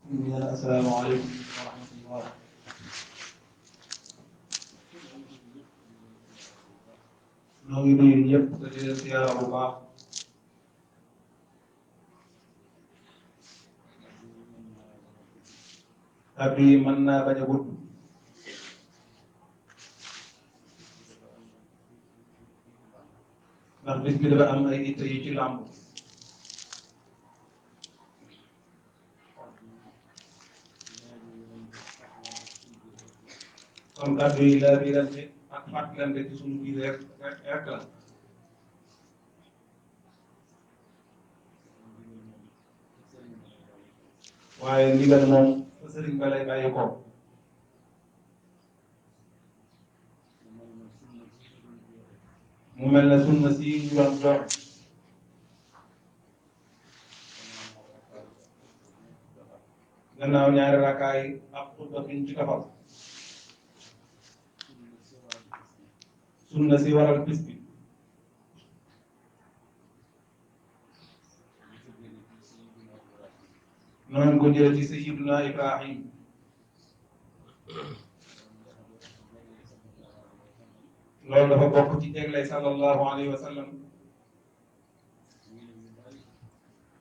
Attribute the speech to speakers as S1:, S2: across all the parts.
S1: asalaamaaleykum wa rahmatullah. ñoo ngi nuyu ñëpp te di leen siyaara bu baax. kàddu yi mën naa bañ a gudd. ndax bis bi dafa am ay itte yu ci làmb. kon kàddu yi la biirante ak fàttalante ci suñu biir rek la. waaye ndigal moom fa sëriñ ba lay bàyyi ko. mu mel ne sunna si ñu doon joxe. gannaaw ñaari rakkaay ak xutba bi ñu ci tafal. sunna si waral bis bi. noonu ko jëlee ci Sayyiduna Ibrahim. loolu dafa bokk ci jéglay sallallahu alayhi wa sallam.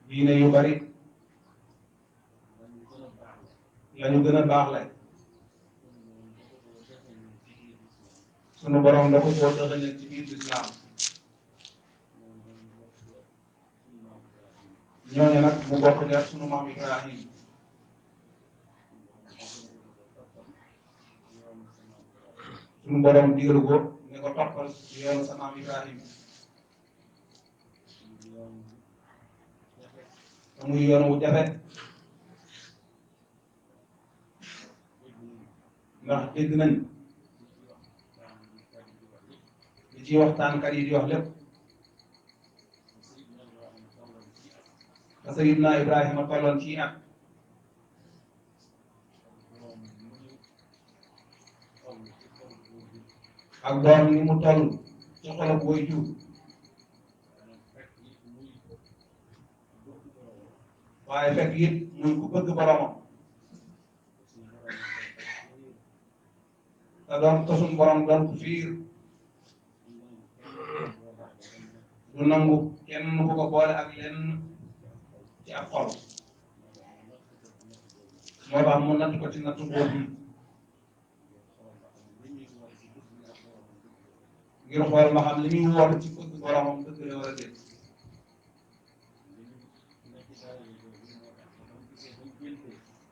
S1: diine yu bari. lañu gën a baax la. sunu borom dafa koo dëxëñal ci biir lislaam. ñooñu nag mu bokk ci ak sunu maam Ibrahim. sunu borom digalu ko ne ko toppal yoonu sa maam Ibrahim. te muy yoon wu jafe. ndax dégg nañ li ci waxtaankat yi di wax lépp. te Sayyidina Ibrahima tolloon ci at. ak doom ni mu toll ci xolab way jur. waaye fekk it muy ku bëgg boromam. te doon te suñu borom doon ku fiir. du nangu kenn ku ko boole ak lenn ci ab xol. moo tax mu natt ko ci nattu boobu ngir xool ma xam li muy woote ci bëgg boromam dëgg la wala déet.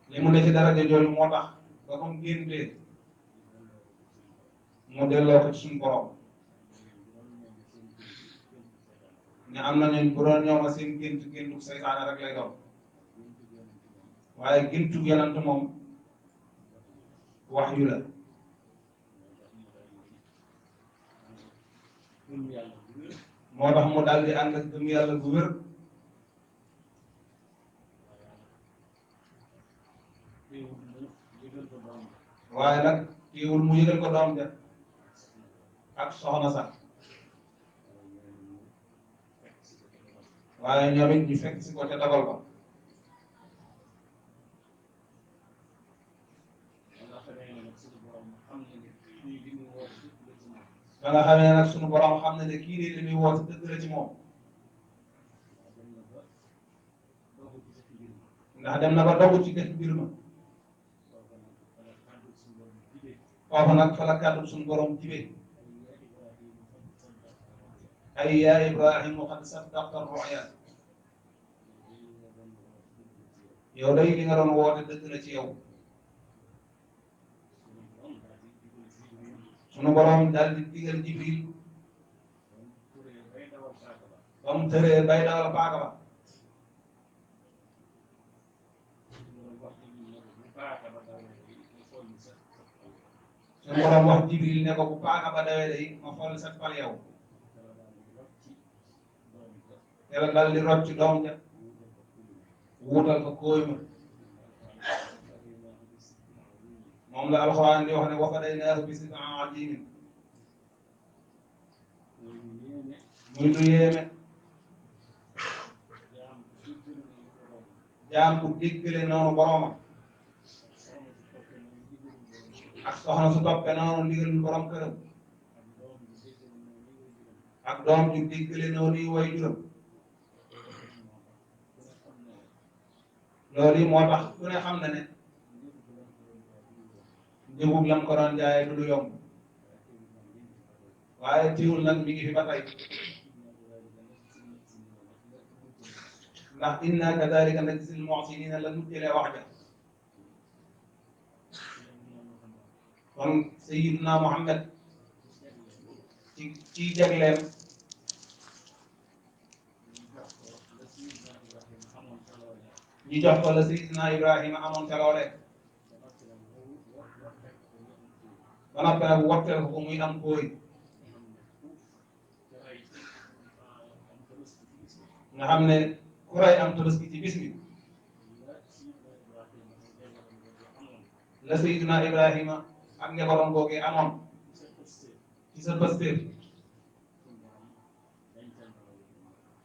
S1: li mu ne ci daraja jooju moo tax ba comme géntee mu delloo ko ci suñu borom. ne am na ñooñ bu doon ñooma seen géntu saytaane rek lay doon. waaye géntu yonent moom wax yu la. moo tax mu daal di ànd ak gëm yàlla gu wér. waaye nag teewul mu yëgal ko doom ja ak soxna sax. waaye ñoom it ñu fekk si ko ca dogal ba. ba nga xamee nag sunu borom xam ne kii nii li muy woote dëgg la ci moom. ndax dem na ba dogu ci def mbir ma. foofu nag fa la kàddu suñu borom jibee. ay yaa Ibrahima qad saddaqta ar-ru'ya. yow day li nga doon woote dëgg la ci yow. sunu borom daal di digal Jibril ba mu tëree bay dawal paaka ba. sunu borom wax Jibril ne ko bu paaka ba dawee day ma xool sa fal yow. te la dal di rot ci doom ja wuutal ko kóoy ma. moom la alxuraan di wax ne wa fadaynaahu bi zibhin aziim. muy lu yéeme. jaam bu déggale noonu boromam ak soxna su toppee noonu ndigalul borom këram ak doom ju déggale noonu yi way juram loolu yi moo tax ku ne xam na ne njëgub lam ko doon jaayee du lu yomb waaye teewul nag mi ngi fi ba tey ndax inna kadalika najzil muhsinina la mujjëlee wax ja kon Sayyidina Muhammad ci jagleem ñu jox ko la Sayyidina Ibrahima amoon ca loolee ba noppi nag wotteel ko muy am kóoy nga xam ne ku ray am tabaski ci bis bi la Sayyidina Ibrahima ak njabootam googee amoon ci sa pasteur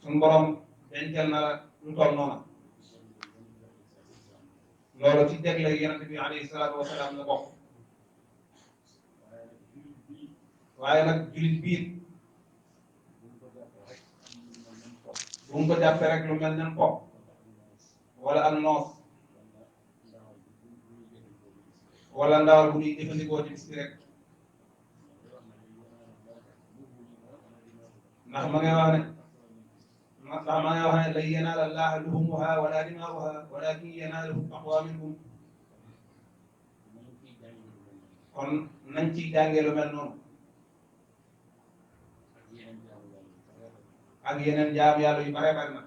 S1: suñu borom dencal na la lu toll noona loolu ci jagle yonent bi alayhi salaatu wasalaam la bokk waaye nag julit biir bu mu ko jàppee rek lu mel ne pop wala ak noos wala ndawal bu ñuy jëfandikoo ci bis bi rek ndax ma ngay wax ne lan yanaala llaaha luhumuhaa wala dimaa'uhaa walaakin yanaaluhu taqwaa minkum kon nañ ciy jàngee lu mel noonu ak yeneen jaam yàlla yu bare bare na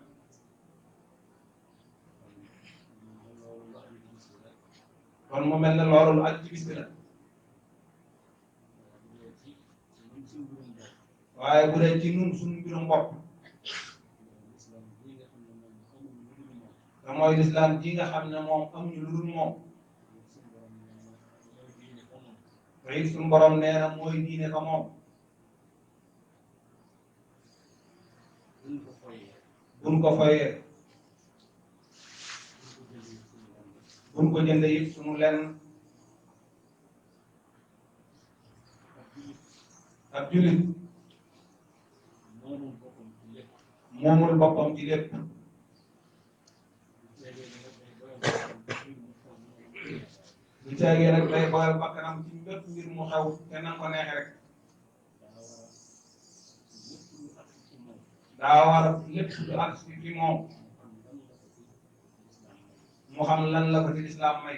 S1: kon mu mel ne loolu lu aju ci bis bi la waaye bu dee ci ñun suñu mbirum bopp te mooy lislaam ji nga xam ne moom amuñu lu dul moom te it suñu borom nee na mooy diine ko moom buñ ko foyee buñ ko jëndee it suñu lenn ab julit moomul boppam ci lépp bu caagee rek day boyal bakkanam ci bépp mbir mu xew te nan ko neexe rek daa war lépp du ak ci moom mu xam lan la ko ci lislaam may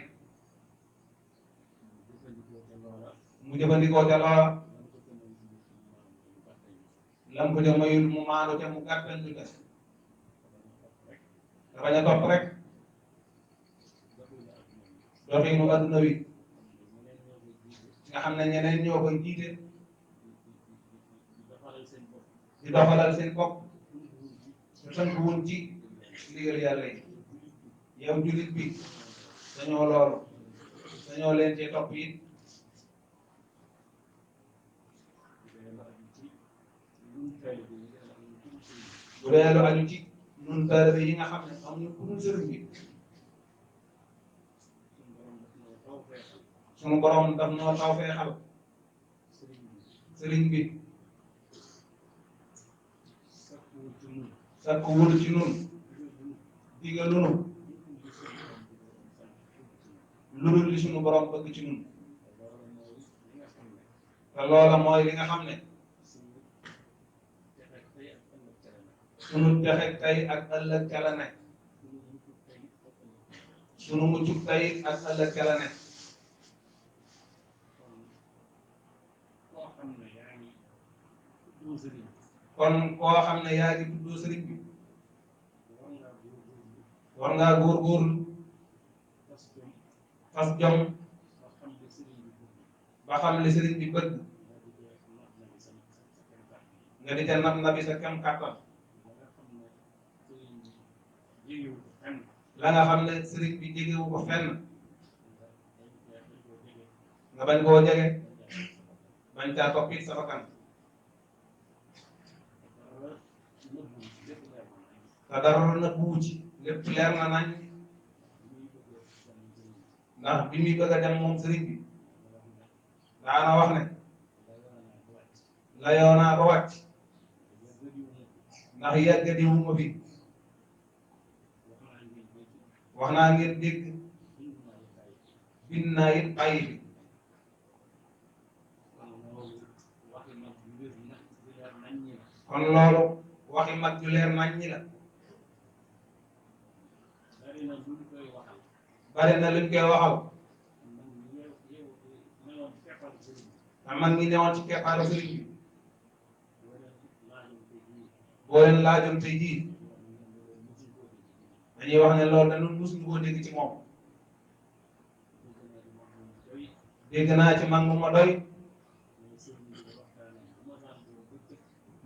S1: mu jëfandikoo te loola lam ko ca mayul mu maandu te mu gàttal lu des te bañ a topp rek doxinu adduna wi nga xam ne ñeneen ñoo koy jiite di doxalal seen bopp te tënkuwuñ ci ndigal yàlla yi yow jullit bi dañoo loolu dañoo leen cee topp it bu dee lu aju ci ñun taalibe yi nga xam ne amuñu ku dul sëriñ bi sunu borom daf noo taw feexal sëriñ bi sakku wul ci nun digal lunu lu dul li sunu borom bëgg ci nun te loola mooy li nga xam ne sunu texe tey ak ëllëg ca la ne sunu muccub tey ak ëllëg ca la ne kon koo xam ne yaa ngi tuddoo sëriñ bi war ngaa góorgóorlu fas jom ba xam li sëriñ bi bëgg nga di ca nab nabi sa kem kàttan la nga xam ne sëriñ bi jegewu ko fenn nga bañ koo jege bañ caa topp it sa bakkan te dara nëbbuwu ci lépp leer na nañ ndax bi muy bëgg a dem moom sëriñ bi daana wax ne layoo naa ba wàcc ndax yàggadi wu ma fi wax naa ngeen dégg bind naa it bàyyi fi kon loolu waxi mag ju leer nañ ñi la bari na luñ koy waxal te mag ñi newoon ci keppaaru sëriñ bi boo leen laajoon tey jii dañuy wax ne loolu dañu musuñu koo dégg ci moom dégg naa ci mag mu ma doy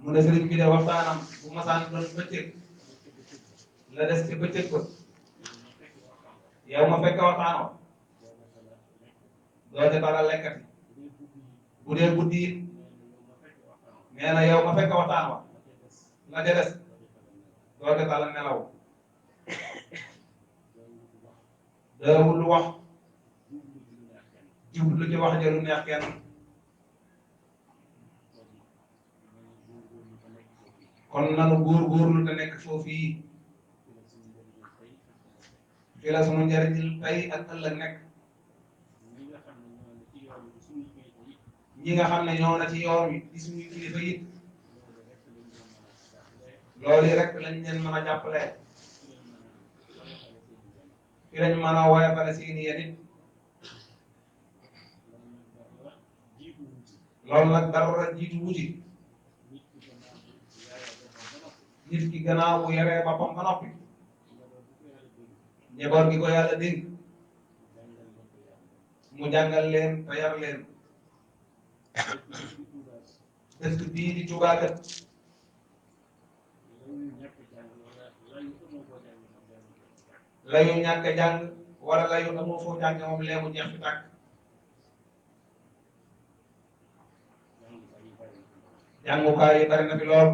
S1: mu ne sëriñ bi de waxtaanam bu masaan doon bëccëg la des ci bëccëg ko yow ma fekk waxtaanoo doo ca dara lekkati bu dee guddi it nee na yow ma fekk waxtaanoo la ca des doo ca dara nelaw daawul wax jublu ci wax ja lu neex kenn kon nanu góorgóorlu te nekk foofu yi fi la sunu njariñ tey ak ëllëg nekk ñi nga xam ne ñoo na ci yoon wi di suñuy kilifa yi loolu rek lañ leen mën a jàppale fi lañ mën a woyofale seeni yéen it loolu nag dara jiitu wuti nit ki gannaaw bu yaree boppam ba noppi njaboot gi ko yàlla dénk mu jàngal leen te yar leen dëkk bii di Touba kat layu ñàkk a jàng wala layu amoo foo jàng moom leemu jeex fi tàkk jàngukaay yi bari na fi lool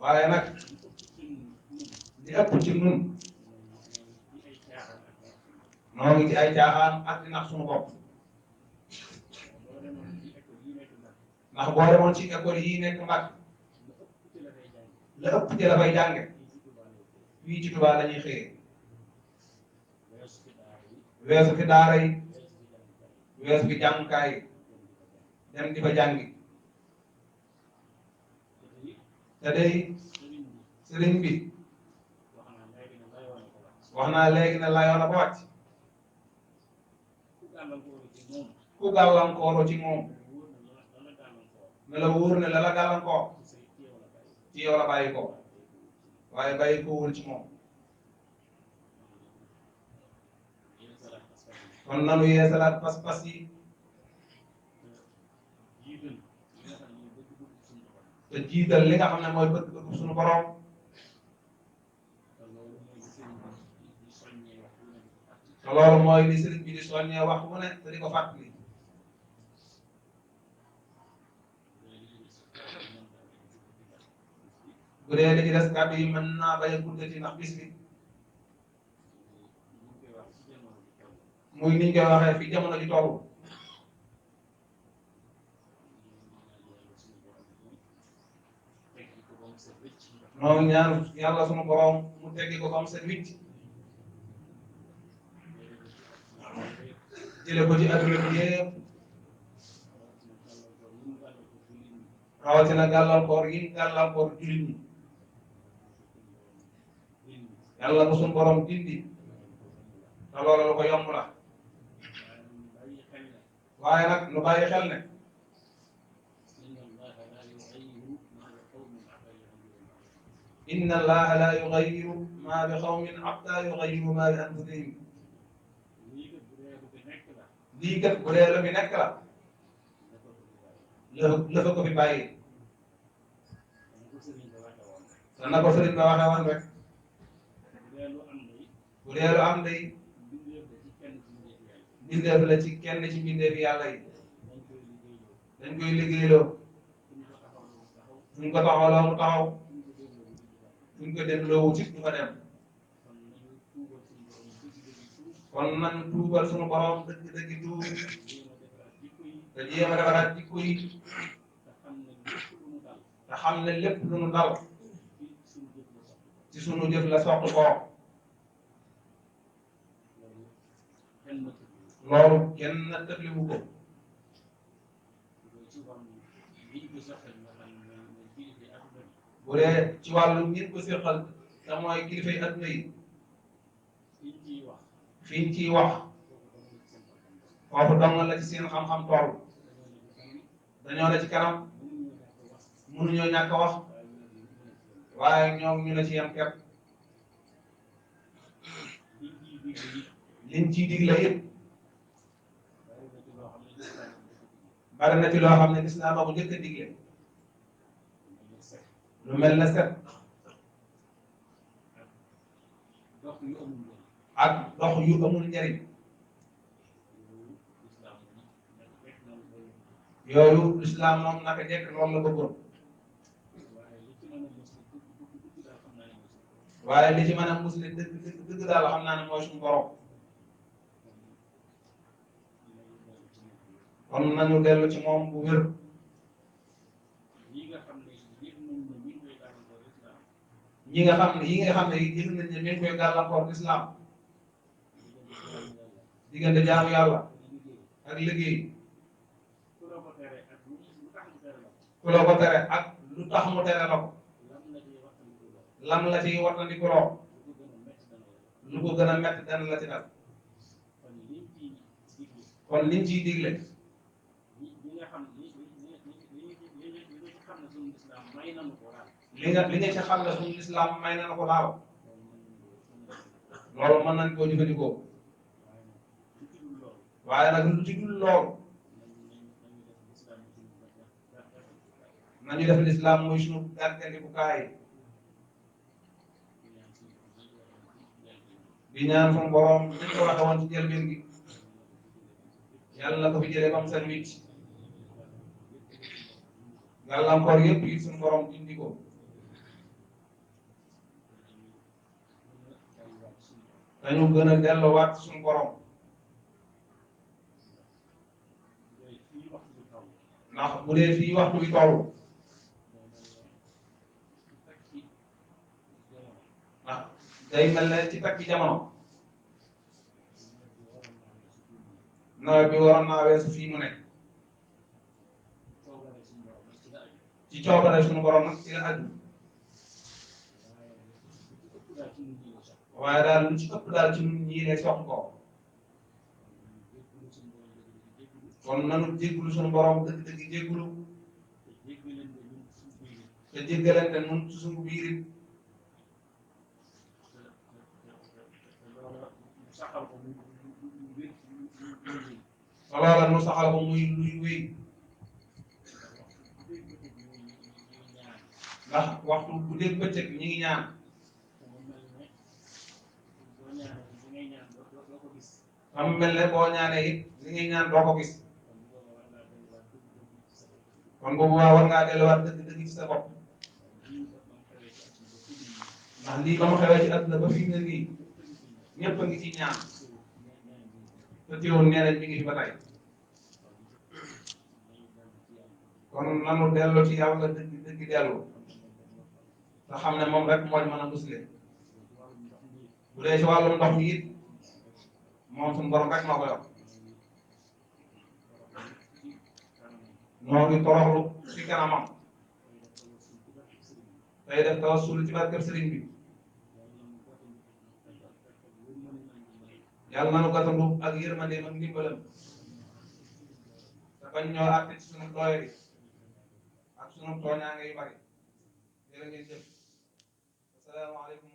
S1: waaye nag di ëpp ci nun noo ngi ci ay caaxaan ak di nax suñu bopp ndax boo demoon ci école yii nekk Mbàkke la ëpp ci la fay jànge fii ci Touba la ñuy xëyee weesu fi daara yi weesu fi jàngukaay yi dem di fa jàngi te day sëriñ bi wax naa léegi ne layoon na ba wàcc ku gàllankooro ci moom ne la wóor ne la la gàllankoor ci yow la bàyyi ko waaye bàyyi ko wul ci moom kon nanu yeesalaat pas-pas yi te jiital li nga xam ne mooy bëgg-bëgg suñu borom te loolu mooy li sëriñ bi di soññee wax mu ne te di ko fàttali bu dee li ci des kàddu yi mën naa bañ a guddati ndax bis bi muy niñ koy waxee fi jamono ji toll noonu ñaan yàlla sunu borom mu teggi ko ba mu set wicc jële ko ci adduna bi yëpp rawatina gàllankoor yi gàllankoor jullit ñi yàlla ko sunu borom dindi te loolu lu ko yomb la waaye nag nu bàyyi xel ne inna allaha la yughayyiru ma bi qawmin hatta yughayyiru ma bi anfusihim lii kat bu dee la fi nekk la la fa ko fi bàyyi te na ko sëriñ ba waxee woon rek bu dee lu am day bindeef la ci kenn ci bindeefi yàlla yi dañ koy liggéeyloo suñ ko taxawloo mu taxaw suñ ko dem loo wutit du fa dem kon nañu tuubal sunu borom dëgg-dëgg tuub te jéem a defaraat jikko yi te xam ne lépp lu nu dal ci sunu jëf la soqi ko loolu kenn tëfliwu ko bu dee ci wàllu ñin ko séqal te mooy kilifay adduna yi fiñ ciy wax foofu dong la ci seen xam-xam toll dañoo la ci kanam mënuñoo ñàkk a wax waaye ñoom ñu la ci yem kepp liñ ciy digle yëpp bari na ci loo xam ne lislaam a ko njëkk a digle lu mel ne set ak dox yu amul njariñ yooyu lislaam moom naka jekk loolu la bëggoon waaye li ci mën a musli dëgg daal xam naa ne mooy suñu borom kon nañu dellu ci moom bu wér yi nga xam ne yëg nañ ne mi ngi koy gàllankoor lislaam diggante jaamu yàlla ak liggéey ku la ko tere ak lu tax mu tere la ko lam la ci wattandikuloo lu ko gën a métti dana la ci dal kon liñ ciy digle li nga ci xam ne suñu lislaam may na ko daal loolu mën nañ koo jëfandikoo waaye nag lu ci dul loolu nañu def lislaam mooy suñu gàttandikukaay di ñaan suñu borom ñu ko waxe woon ci njëlbéen gi yàlla na ko fi jëlee ba mu seen wicc gàllankoor yëpp yi suñu borom dindi ko dañu gën a delluwaat suñu borom ndax bu dee fii waxtu wi toll ndax day mel ne ci takki jamono nawet bi waroon naa weesu fii mu nekk ci coobare suñu borom nag ci la aju waaye daal lu ci ëpp daal ci ñun ñii lay soxla ko kon nanu jéggulu suñu borom dëgg-dëgg jéggulu te jéggalante nun ci suñu biir it te loola nu saxal ko muy luy wéy ndax waxtu bu dégg bëccëg ñi ngi ñaan am mel ne boo ñaanee it li ngay ñaan doo ko gis kon boobu war ngaa delluwaat dëgg-dëgg ci sa bopp ndax lii ba mu xewee ci àdduna ba fi mu ne nii ñëpp a ngi ci ñaan te teewul nee nañ mi ngi fi ba tey kon nanu dellu ci yàlla dëgg dellu te xam ne moom rek moo ñu mën a musle bu dee ci wàllum ndox mi it moom suñu borom rek moo ko yor ñoo ngi toroxlu ci kanamam tey def tawassul ci barkeb sëriñ bi yàlla nanu gàttandu ak yërmandeem ak ndimbalam te bañ ñoo àtte ci sunu doyadi ak sunu tooñaange yu bari jërë ngeen jëf asalaamaaleykum